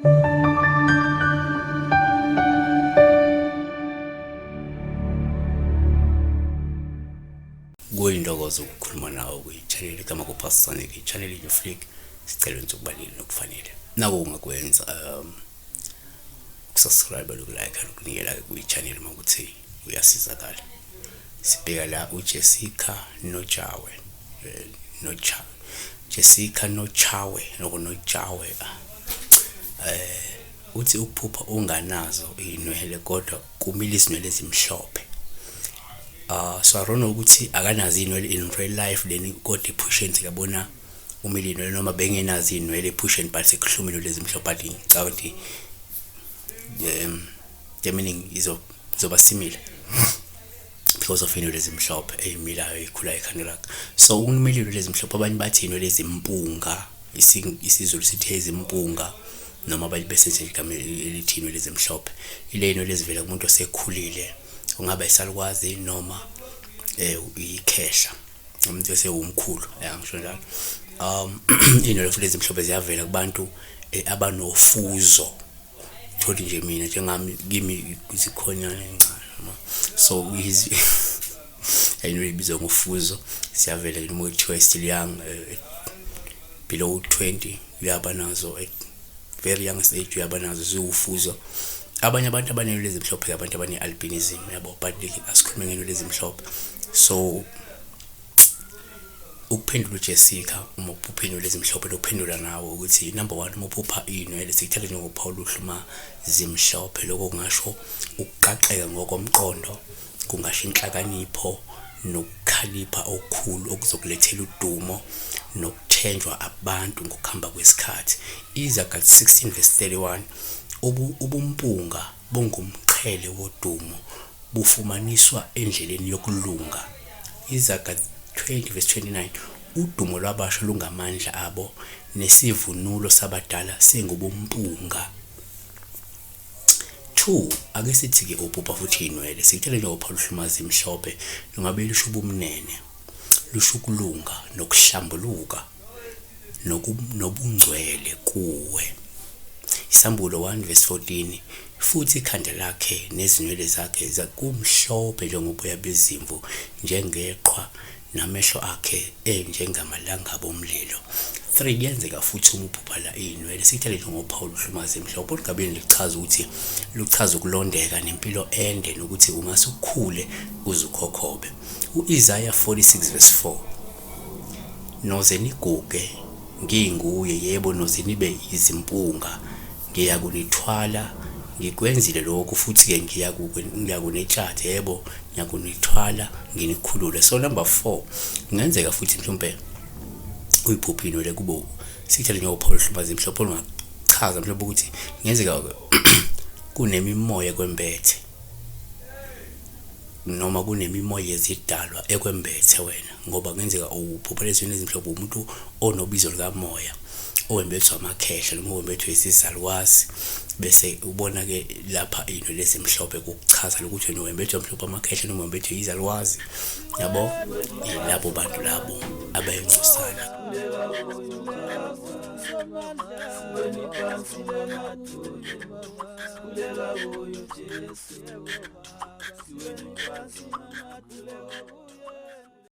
Kuyintokozo ukukhuluma nawe kwi-channel kaMakupasonic, i-channel Flick. Sicela wenze okubalile nokufanele. Nako ungakwenza ukusubscribe, nokulike, nokunikela kwi-channel uma ukuthi uyasizakala. Sibheka la uJessica Nojawe, Nocha Jessica Nochawe nokunojawe, uthi ukuphupha unganazo iy'nwele kodwa kumila izinwele ezimhlophe. So I don't know ukuthi akanazo iy'nwele in real life, then kodwa ephusheni sikabona umile iy'nwele, noma bengenazo iy'nwele ephusheni but sekuhluma iy'nwele ezimhlophe. But ngicabanga ukuthi the meaning izoba similar because of iy'nwele ezimhlophe ey'milayo, ey'khulayo ekhanda lakhe. So ukumila iy'nwele ezimhlophe, abanye bathi iy'nwele ezimpunga, isiZulu sithi ezimpunga, noma abanye besebenzisa igama elithi iy'nwele ezimhlophe. Ile y'nwele ezivela kumuntu osekhulile, ungaba isalukwazi noma ikhehla, umuntu esewumkhulu, ya, ngisho njalo. Iy'nwele futhi ezimhlophe ziyavela kubantu abanofuzo. Tholi nje mina njengami, kimi zikhonyana encane, so ayinto ibizwa ngofuzo, siyavela noma kuthiwa still young, below 20 uyaba nazo, at very young age uyaba nazo, ziwufuzo. Abanye abantu abanenwele ezimhlophe, abantu abane-albinism, yabo, but asikhulume ngenwele ezimhlophe. So ukuphendula uJessica, uma uphupha iy'nwele ezimhlophe, lokuphendula nawe ukuthi number one, uma uphupha iy'nwele, sikuthathe njengophawu oluhle uma zimhlophe. Lokho kungasho ukuqaqeka ngokomqondo, kungasho inhlakanipho nokukhalipha okukhulu okuzokulethela udumo nokuthenjwa abantu ngokuhamba kwesikhathi. Izaga 16 verse 31, ubumpunga bungumqhele wodumo, bufumaniswa endleleni yokulunga. Izaga 20 verse 29, udumo lwabasha lungamandla abo, nesivunulo sabadala singubumpunga. 2, ake sithi-ke uphupha futhi iy'nwele, sikutshele njengophawu luhlumaza imhlophe, lungabe lusho ubumnene, lusho ukulunga nokuhlambuluka nobungcwele kuwe. Isambulo 1 verse 14, futhi ikhanda lakhe nezinwele zakhe kumhlophe njengoboya bezimvu, njengeqhwa, namehlo akhe enjengamalangabi omlilo. 3, kuyenzeka futhi uma uphupha la iy'nwele, sikuthele njengophawu luhlumaza imhlophe, olugabeni lichaza ukuthi luchaza ukulondeka nempilo ende, nokuthi ungase ukhule uze ukhokhobe. U-Isaya 46 verse 4, noze niguge nginguye, yebo, noze nibe yizimpunga, ngiyakunithwala, ngikwenzile lokhu, futhi-ke ngiyakunetshatha, yebo, ngiyakunithwala nginikhulule. So number 4, kungenzeka futhi mhlawumbe uyiphuphe inwele kube sithele njengophawu oluhlumaza imhlophe, olungachaza mhlawumbe ukuthi kungenzeka kunemimoya ekwembethe, noma kunemimoya yezidalwa ekwembethe wena, ngoba kungenzeka uphupha lezweni ezimhlophe umuntu onobizo likamoya, owembethwa amakhehla noma owembethwe isizalukazi, bese ubona-ke lapha iy'nwele ezimhlophe kukuchaza ukuthi wena wembethwa mhlophe amakhehla noma wembethwe izalukazi, yabo, yilabo bantu labo abayincosana.